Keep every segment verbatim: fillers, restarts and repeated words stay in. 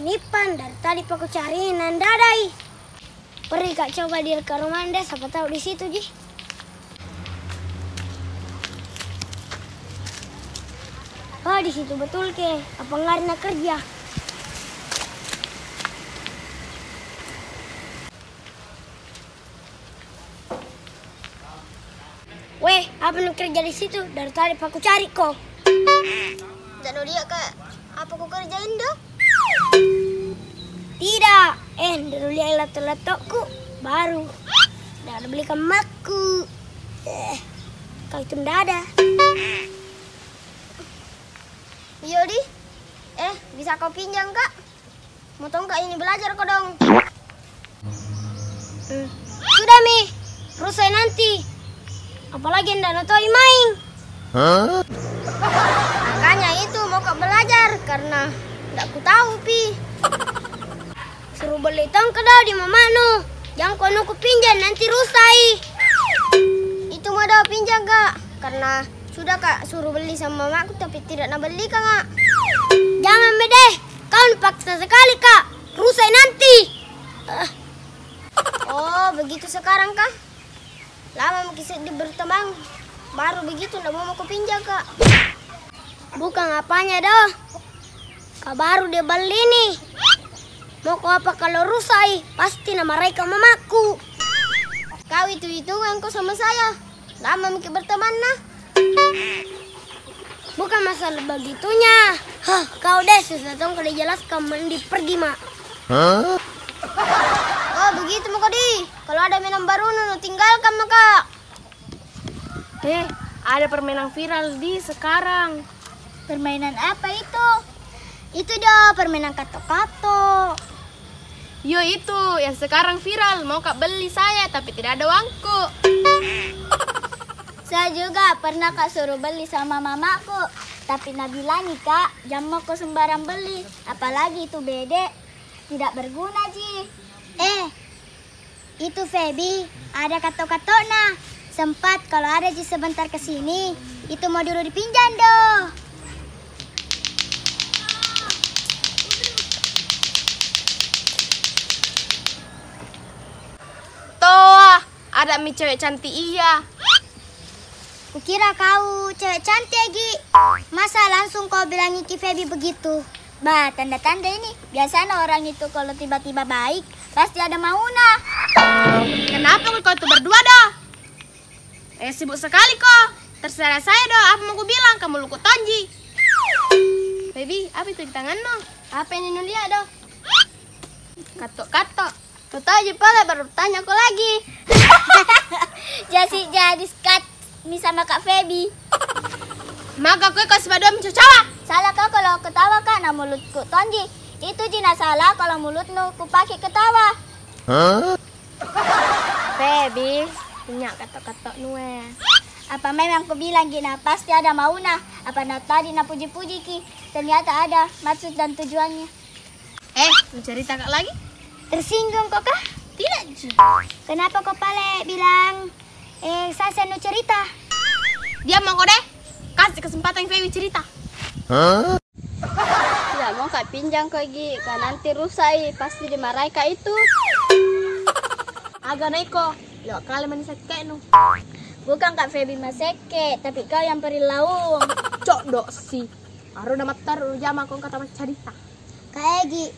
Nipan, dari tadi pa kucari nanda ada i. Pergi ka coba di dekat rumah nde, siapa tahu di situ ji. Oh, di situ betul ke? Apa ngarna kerja? Weh, apa nu kerja di situ? Dari tadi pa kucari ko. Tidak nu lihat ka apa ku kerjain do? Tidak. Eh, nda nu lihat laptop-laptopku baru. Nda ada belikan makku. Eh, kau itu nda ada. Iyo di. Eh, bisa kau pinjam ka? Mau tong ka ini belajar kodong. Hmm. Sudah mi, rusak nanti. Apalagi nda na tahu i main. Hah? Makanya itu mau ka belajar karena nda ku tahu pi. Suruh beli tong ka do di mamanu. Jangko nu ku pinjam nanti rusak i. Itu mau do pinjam ka karena sudah ka suruh beli sama mamaku tapi tidak na beli ka nga. Jangan mi deh. Kau ni paksa sekali ka, rusak nanti. Ah. Oh, begitu sekarang kah? Lama maki sedih berteman, baru begitu nda mau mako pinjam ka. Bukan apanya do, ka baru dia beli ni. Mau ko apa kalau rusak i, pasti na marahi ka mamaku. Kau itu hitungan ko sama saya. Lama maki berteman nah. Bukan masalah begitunya. Hah, kau deh, susah tong kalau dijelaskan, mending pergi ma. Hah? Oh, begitu mako di. Kalau ada mainan baru, nu tinggalkan mako. Eh, ada permainan viral di sekarang. Permainan apa itu? Itu do permainan katok-katok. Yo, itu yang sekarang viral, mau ka beli saya, tapi tidak ada uangku. Saya juga pernah ka suruh beli sama mamaku, tapi na bilang i ka, jangko sembarang beli, apalagi itu bedek, tidak berguna ji. Eh, itu Feby, ada katok-katokna. Sempat kalau ada ji sebentar ke sini, itu mau dulu dipinjam do. Toa, ada mi cewek cantik iya. Kukira kau cewek cantik, Gi. Masa langsung kau bilang ki Feby begitu? Bah, tanda-tanda ini. Biasanya orang itu kalau tiba-tiba baik, pasti ada mauna. Kenapa kau itu berdua do? Eh, sibuk sekali ko. Terserah saya do, apa mau ku bilang, kamu luku tonji. Feby, apa itu di tanganmu? Apa ini nu lihat do? Katok-katok. Kau tahu ji pale baru tanya ko lagi. Jadi, jadi skat mi sama Kak Feby. Maka kue kau sebab dua mencocoa. Salah kau kalau ketawa, Kak, na mulutku tonji. Itu ji na salah kalau mulutnu kupake ketawa. Hah? Feby, minyak katok-katok nue. Apa memang kubilang gina pasti ada mauna? Apa na tadi na puji-puji ki? Ternyata ada maksud dan tujuannya. Eh, mau cerita kak lagi? Tersinggung ko kah? Tidak ji. Kenapa ko pale bilang, eh, sasa nu cerita? Diam mako deh. Kasih kesempatan Feby cerita. Hah? Tidak mau kak pinjam ko gi, kak nanti rusak i, pasti dimarahi kak itu. Aga neko, lewat kali manis sekke nu. Bukan kak Feby masekke, tapi kau yang perilaun. Cok dok si. Aru na mattar jama kong kata macarita. Kak Egi,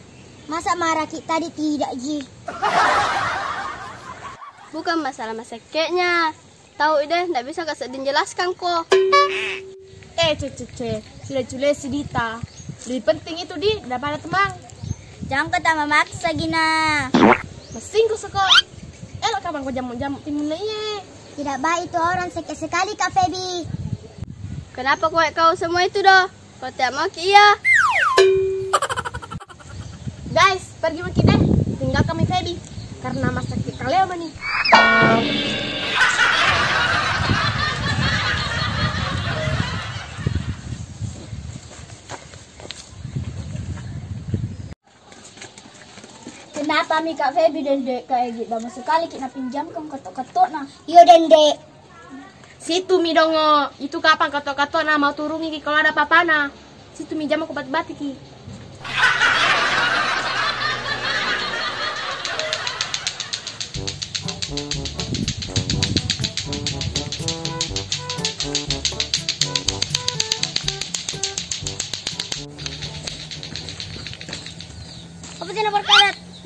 masa marah ki tadi tidak ji? Bukan masalah masekkenya. Tahu deh, ndak bisa kak sedih jelaskan ko. Eh, ce, ce, ce. Sudah cule si Dita. Lebih penting itu di daripada teman. Jangan kau tak memaksa gina. Masing ko seko. Elok kapan ko jamuk-jamuk timun na iye. Tidak baik itu orang, sakit sekali kak Feby. Kenapa kau, kau semua itu doh? Kau tidak mau ki iya. Guys, pergi maki deh. Tinggal kami Feby. Karena masak kita leo mani. Kenapa mi kak Feby dende kak Egi? Lama sekali ki na pinjamkan katok-katok na. Iyo dende. Situ mi dongo, itu kapang katok-katok na mau turungi ki kalau ada papana. Situ mi jama ko bati-bati ki.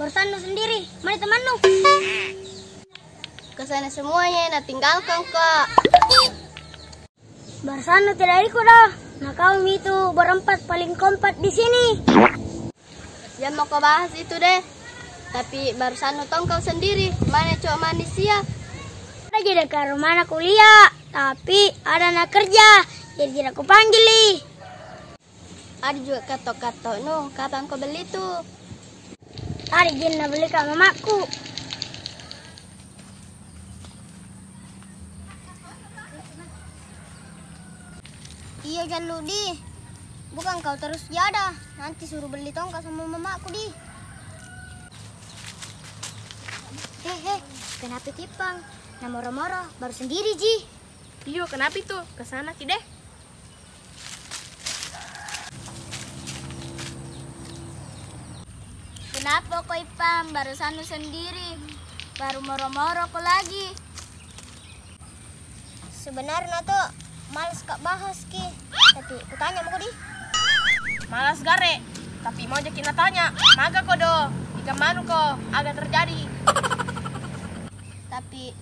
Barusan nu sendiri, mana temannu? Ke sana semuanya, na tinggalkan ka. Barusan nu tidak ikut dah. Na kau itu berempat paling kompak di sini. Jangan mau kau bahas itu deh. Tapi barusan nu tong kau sendiri, mana cowok manis sia? Ada jadi ke rumah na kuliah, tapi ada na kerja, jadi tidak kupanggil i. Ada juga katok-katok nu, kapan kau beli tu? Ada jin na beli ka mamaku. Iyo, jallu di. Bukan kau terus jada. Nanti suruh beli tongkat sama mamaku di. He, he, kenapa ki Pang? Na moro-moro, baru sendiri ji. Iyo, kenapa itu? Ke sana ki deh. Kenapa ko Ipang? Barusan nu sendiri. Baru moro-moro ko lagi. Sebenarnya tu malas ka bahas ki. Tapi kutanya mako di. Malas gare. Tapi mau jaki na tanya. Maga ko do. Ikan manu ko. Aga terjadi. Tapi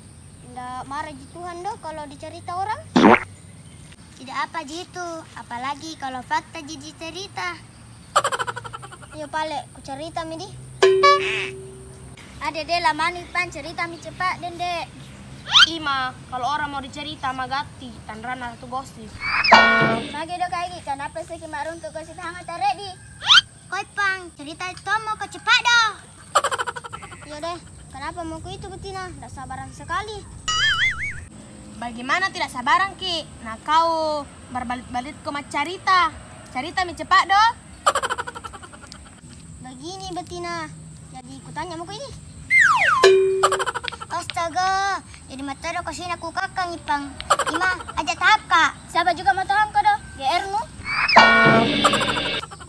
ndak marah ji Tuhan do kalau dicerita orang. Tidak apa ji itu, apalagi kalau fakta ji dicerita. Iyo pale, ku cerita mi di. Ade deh, lamanu Ipang, cerita mi cepat deh, Dek. Ima, kalau orang mau dicerita magatti, tanrana tu gosip. Mage do kayak gini, kenapa sih ki maruntu gosip hangat tarik di? Ko Ipang, cerita itu mau ko cepat do. Iyo deh, kenapa mau ku itu betina? Ndak sabaran sekali. Bagaimana tidak sabaran ki? Na kau berbalit-balit ko maccarita. Carita mi cepat do. Begini betina, jadi kutanya mako ini. Astaga, jadi matteru ko sini ku kakang Ipang. Ima, ajak tahap ka. Siapa juga mau tahap ko do? G R mu?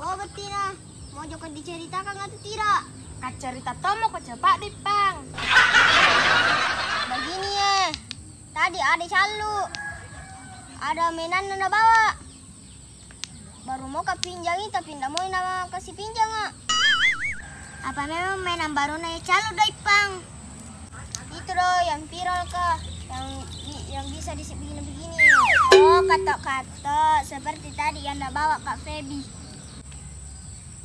Oh betina. Mau joko diceritakan atau tidak? Kacerita tomo ko cepat di Pang. Begini eh. Tadi ada callu. Ada mainan na bawa. Baru mau ka pinjangi tapi ndak mau na kasih pinjang ah. Apa memang mainan baru na callu do Ipang? Itu do yang viral ka, yang bi-, yang bisa di begini-begini. Oh, katok-katok seperti tadi yang na bawa Kak Feby.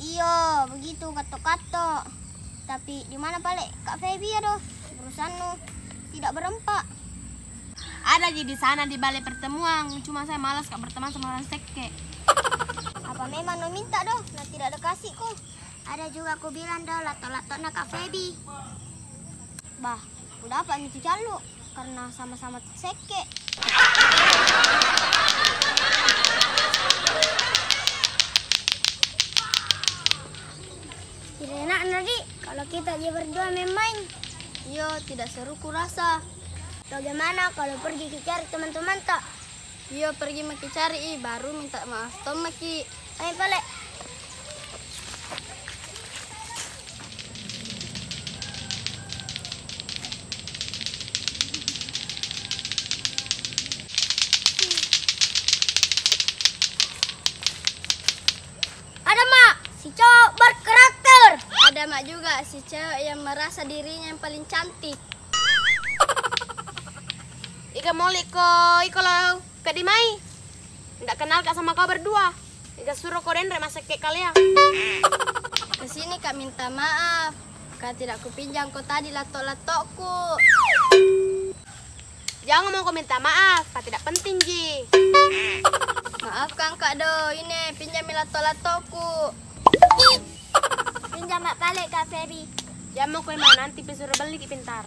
Iyo, begitu katok-katok. Tapi di mana pale Kak Feby ya do? Urusannu tidak berempat. Ada ji di sana di balai pertemuan, cuma saya malas ka berteman sama orang sekke. Apa memang no minta do, na tidak ada kasihku. Ada juga ku bilang do, lato-lato na Kak Feby. Bah, ku dapat mi tu callu karena sama-sama sekke. Tidak enak na di kalau kita je berdua main-main. Iyo, tidak seru ku rasa. Bagaimana kalau pergi ki cari teman-teman ta? Iyo, pergi maki cari i, baru minta maaf tong maki. Ayo pale. Ada mak si cowok berkarakter. Ada mak juga si cewek yang merasa dirinya yang paling cantik. Ika moli ko, iko lo. Kak Dimai, ndak kenal ka sama kau berdua. Iga suro ko denre masekke kalea. Kesini ka minta maaf, ka tidak kupinjang ko tadi lato-latokku. Jangan mau ko minta maaf, ka tidak penting ji. Maafkan ka do, ini pinjam mi lato-latokku. Pinjam mak pale Kak Feby. Jangan mau ko mau nanti pi suruh beli ki pintar.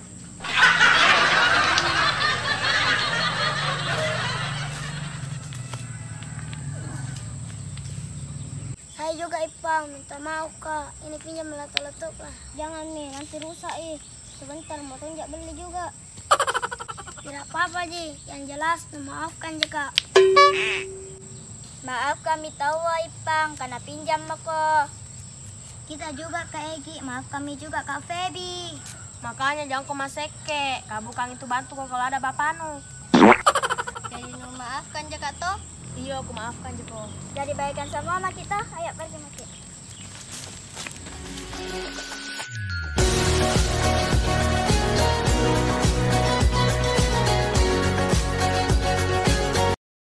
Saya juga Ipang, minta maaf ka. Ini pinjam lato-lato ka. Jangan mi, nanti rusak i. Sebentar mau tunjak beli juga. Tidak apa-apa ji, yang jelas nu maafkan ji ka. Maafkan mi taua Ipang, karena pinjam mako. Kita juga Kak Egi, maafkan mi juga Kak Feby. Makanya jangan ko masekke, ka bukan itu bantu ko kalau ada bapanu. Jadi nu maafkan ji ka toh? Iyo, ku maafkan ji ko. Jadi baikan semua maki toh, ayo pergi maki.